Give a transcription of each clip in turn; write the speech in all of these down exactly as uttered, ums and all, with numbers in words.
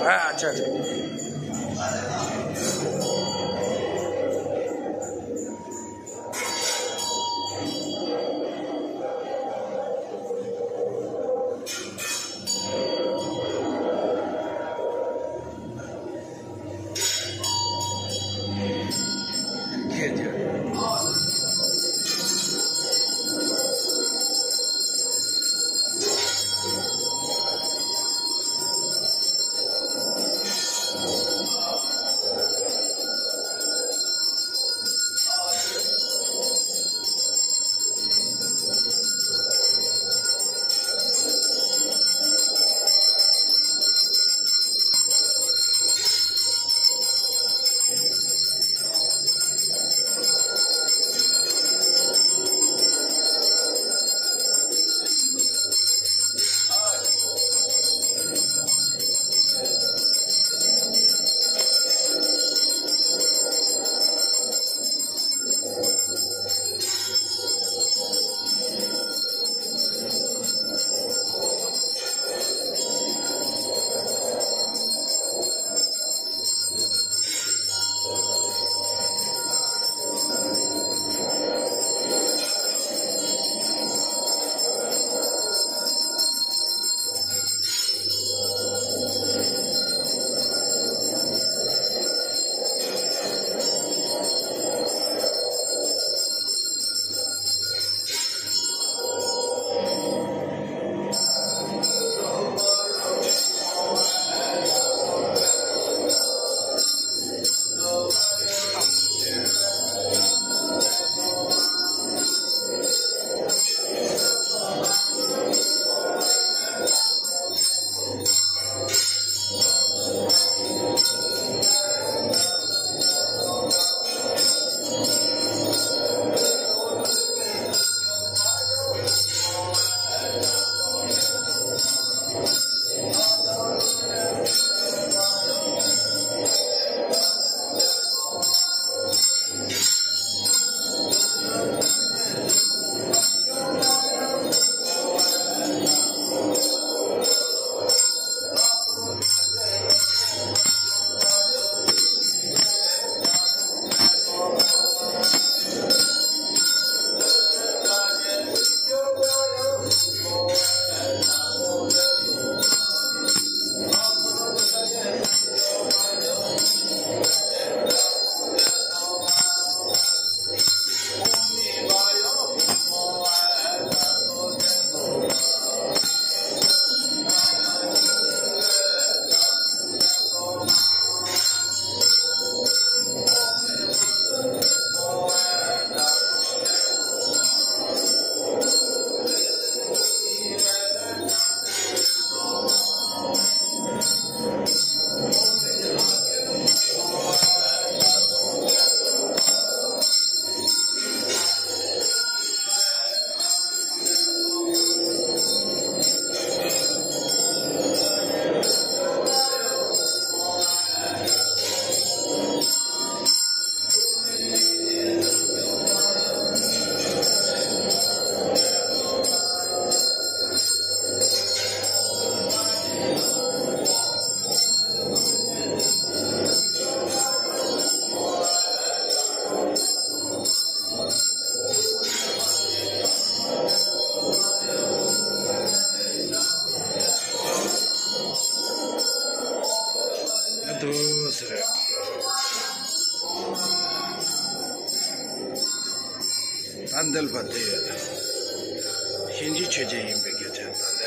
ཨ་ཅག་ཅག་ཨ་དུ་ཟེར། ཨ་འདིར་བ་དེ་གཤིན་རྗེ་ཆོས་རྒྱལ་ཡིན་པའི་སྐད་ཆ་དང་ལས།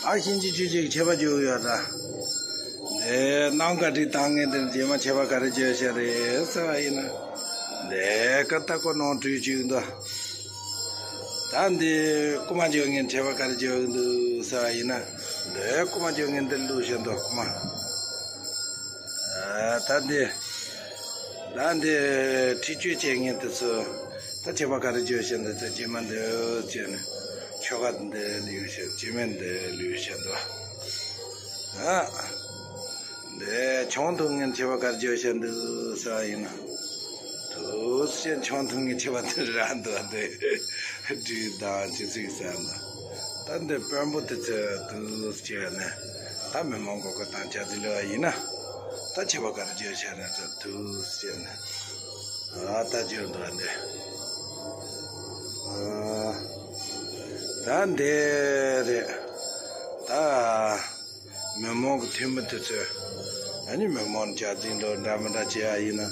ཨ་གཤིན་རྗེ་ཆོས་རྒྱལ་གྱི་ཆད་པ་གཅོད་ཡོད་ད། དེ་གནམ་བཀའ་དྲིན་བཏང་མཁན་དེ་རྗེས་མ་ཆད་པ་ག་རེ་གཅོད་བྱ་རེད་ཟེར་བ་ཡིན་ན། དེ་ཀ་ད་ཀོ་ནོར་བུ་བཅུག་འདུག་ད་འདི་རྐུ་མ་གཅོད་མཁན་ཆད་པ་ག་རེ་གཅོད་འདུག་ཟེར་བ་ཡིན་ན། དེ་རྐུ་མ་གཅོད་མཁན་དེ་བླུགས་བཞག་འདུག་རྐུ་མ། ཨ་ད་འདི། ད་འདི་འཁྲིག་སྤྱོད་བྱེད་མཁན་དེ་ཚོ། ད་ཆད་པ་ག་རེ་གཅོད་བྱ་འདུག་ད་རྗེས་མ་འདི་བྱས་ནས་ཆོ་ག་འདི་ལུས་བྱ། རྗེས་མ་འདི་ལུས་བྱ་འདུག་ཨ། འདི་ཆང་འཐུང་མཁན་ཆད་པ་ག་རེ་གཅོད་བྱ་འདུག་ཟེར་བ་ཡིན་ན། དུས་ཆེན་ཆང་འཐུང་མཁན་ཆད་པ་འདི་རག་འདུག་འདི་སྦྲུལ་དང་ཅི་ཟིག་ཟེར་འདུག་ད་འདི་དཔོན་པོ་དེ་ཚོས་དུས་བྱས་ནས་ ད་མི་མང་གོ་གོ་དང་ཅ་དི་ལོ་ཡིན་ན། ད་ཆེ་བ་ག་རེ་བརྗོད་བྱ་རེད་ཚོ་དུས་ཟེར་ན། ཨ་ད་བརྗོད་འདུག་ཨ་འདི། ཨ་ད་འདི་རེད། ད་མི་མང་གི་འཐུས་མི་དེ་ཚོས། ཨ་ནི་མི་མང་ཅ་དི་ལོ་འདྲ་མི་འདྲ་བྱེད་ཡ་ཡིན་ན།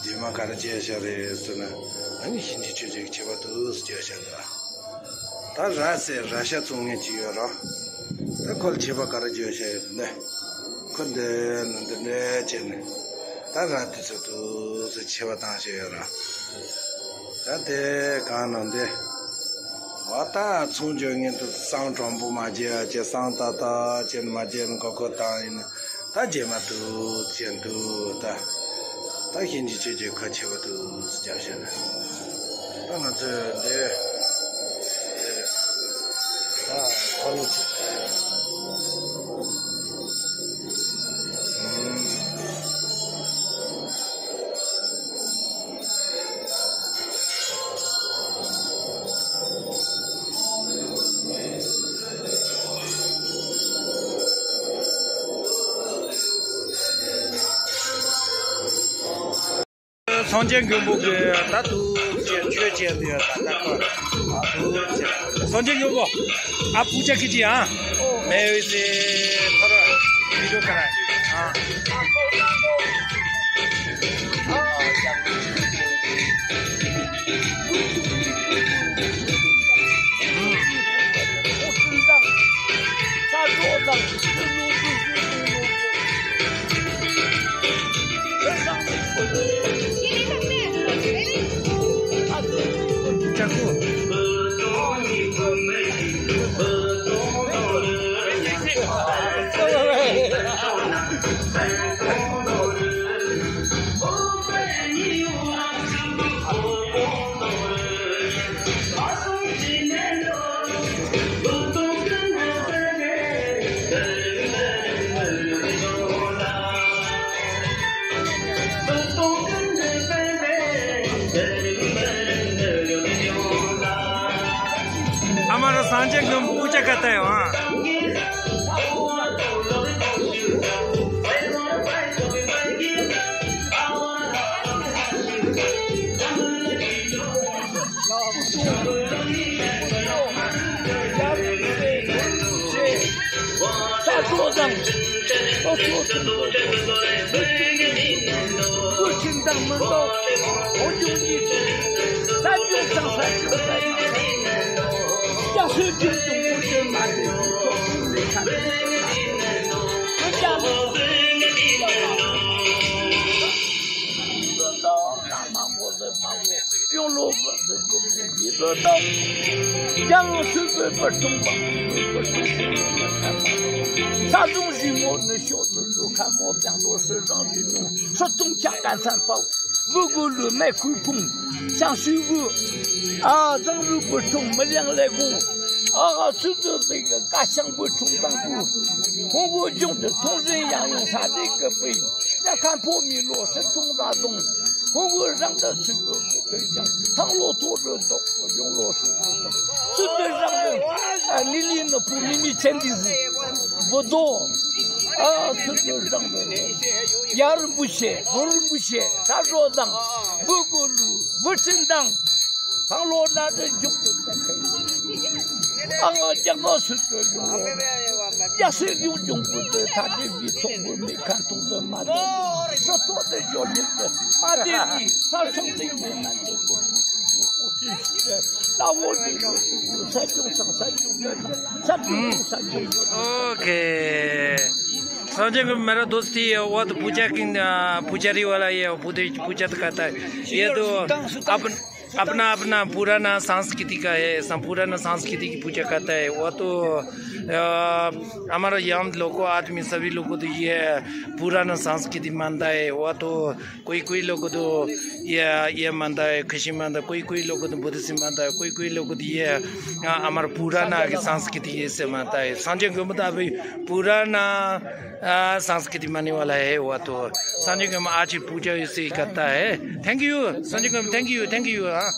རྗེས་མ་ག་རེ་བྱས་ཤག་རེད་ཟེར་ན། ཨ་ནི་ཤིན་ཏུ་ཆོས་ཅན་གྱི་ཆེ་བ་དུ་ཟེར་བྱས་ཤག་འདུག་ད་ར་ཟེར་ར་ཤ་བཙོང་མཁན་ཅིག་ཡོད་ར། ད་ཁོ་ལ་ཆེ་བ་ག་རེ་བརྗོད་ཤག་ཡོད་ནས། ཁོ་འདི་ནི་འདི་འདྲ་བྱས་ནས། ད་ར་དེ་ཚོ་དུ་ཟེར་ཆེ་བ་བཏང་ཤག་ཡོད་ར། ད་དེ་གང་ནང་འདི། བ་ད་ཚོང་བྱེད་མཁན་དུ་སང་གྲོང་པོ་མ་བརྗེད་ཡ་བྱས་སང་ཏག་ཏག་བྱས་མ་བརྗེད་ན་གོ་གོ་བཏང་ཡིན་ན། ད་རྗེས་མ་དུ་ཅན་དུ་ད། ད་ཤིན་ཅི་ཆོས་ཅན་ཁ་ཆེ་བ་དུ་སྐྱབས་ཞེ་ན། ད་ང་ཚོས་འདི་ད་ཁོ་ནི་སངས་རྒྱས་མགོན་པོ་གི་ད་དུ་ཅེས་ཆོས་ཅེས་འདི་ཡོད་ད་ད་ཁོ་ད་དུ་ཅེས་སངས་རྒྱས་མགོན་པོ་ཨ་པུ་ཅ་ཁི་ཅི་ཨ་མེ་ཝི་སི་ཐོ་ར་བི་ཌིའོ་ཀ་ར་ཨ། ཨ་མ་ར་སངས་རྒྱས་ཀྱི་སྐུ་ཅག་ག་ཏ་ཡོང་ཨ། ས་ཕྱོགས་དང་། ལོ་ཕྱོགས་དང་། བུ་ཁྱིམ་དང་མི་འདོག་འོ་ཅུང་གཉིས། ས་ཅུང་ཚང་ས་ཅུང་ས་ཅུང་། ཡང་སོས་ཅུང་ཅུང་བུ་ཅུང་མ་དེ་ཅུང་ཅུང་ལས་ཁ། ཡང་ལོ་བར་དུ་སྒོམ་ཞིང་ཡིད་དུ་བཏང་། ཡང་སོས་པའི་བུ་ཆུང་བ། ས་ཅུང་ཞིག་མོ་ནི་ཤོག་ཏུ་ལུ་ཁ་མོ་ཀྱང་ལོ་སོས་རང་ལུས་ནུ། སོ་ཐུང་ཆག་ག་ཚར་པའོ། བུ་གུ་ལུ་མེ་ཁུལ་ཕུང་། ཤང་ཤུ་གུ། ཨ་ཙང་བུ་བུ་ཆུང་མི་ལིང་ལེ་གུ། ཨ་ཚུ་དུ་དེ་གི་ཀ་ཤང་བུ་ཆུང་དང་གུ། ཁོང་གུ་ལྗོངས་དུ་ཐོང་ཟིན་ཡང་ཡོང་ས་དེ་གི་པི། ཡ་ཁ་ཕོ་མི་ལོ་སི་ཐུང་ར་དུང་། ཁོང་གུ་རང་དུ་སུ་གུ་གི་ཀྱང་ཐང་ལོ་ཐོ་རུ་དོག་གུ་ཡོང་ལོ་སུ་གུ་དོག་སུ་དུ་རང་དུ། ཨ་ནི་ལི་ནི་པུ་ནི་མི་ཆེན་དི་ཟི། བུ་དོ། ཨ་སུ་དུ་རང་དུ། ཡར་བུ་ཤེ་བུར་བུ་ཤེ་ས་རོ་དང་། བུ་གུ་ལུ་བུ་ཆིན་དང་། ཐང་ལོ་ན་དུ་འཇུག་ཏུ་ཏུ་ཁེ། ཨ་ང་ཅག་ག་སུ་དུ་ཡོང་། ཡ་སེ་ཡུག་ཅུང་གུ་དུ་ཐ་དེ་བི་ཐོག་གུ་མི་ཁ་ཐུག་ཏུ་མ་དུ། སོ་ཐོག་ཏུ་ཞོ་ལིག་ཏུ་མ་དེ་བི་ས་ཆུང་ཏིག་ཏུ་ན་དུ་གུ། ལ་འོ་དེ་ས་ཅུང་ཚང་ས་ཅུང་ཏུ་ན་ས་ཅུང་ས་ཅུང་ཡོད། ཨོ་ཁེ། སངས་རྒྱས་ཀྱི་མེ་ར་དོ་སི་ཡ་བ་དུ་པུ་ཅ་ཀིན་པུ་ཅ་རི་བ་ལ་ཡ་བུ་དུ་པུ་ཅ་དུ་ཀ་ཏ་ཡ་དུ། अपना अपना पुराना संस्कृति का है। सं- पुराना संस्कृति की पूजा करता है। वो तो अ, हमारा यहाँ लोग को आदमी सभी लोग को तो ये पुराना संस्कृति मानता है। वो तो कोई कोई लोग को तो ये ये मानता है, ख्रिश्चियन मानता है, कोई कोई लोग को तो बुद्धिस्ट मानता है, कोई कोई लोग को तो ये अ, हमारा पुराना की संस्कृति ये से मानता है। संजय को मतलब अभी पुराना अ, संस्कृति मानने वाला है वो तो। संजय को आज पूजा इसे करता है। Thank you संजय को, thank you, thank you। हाँ।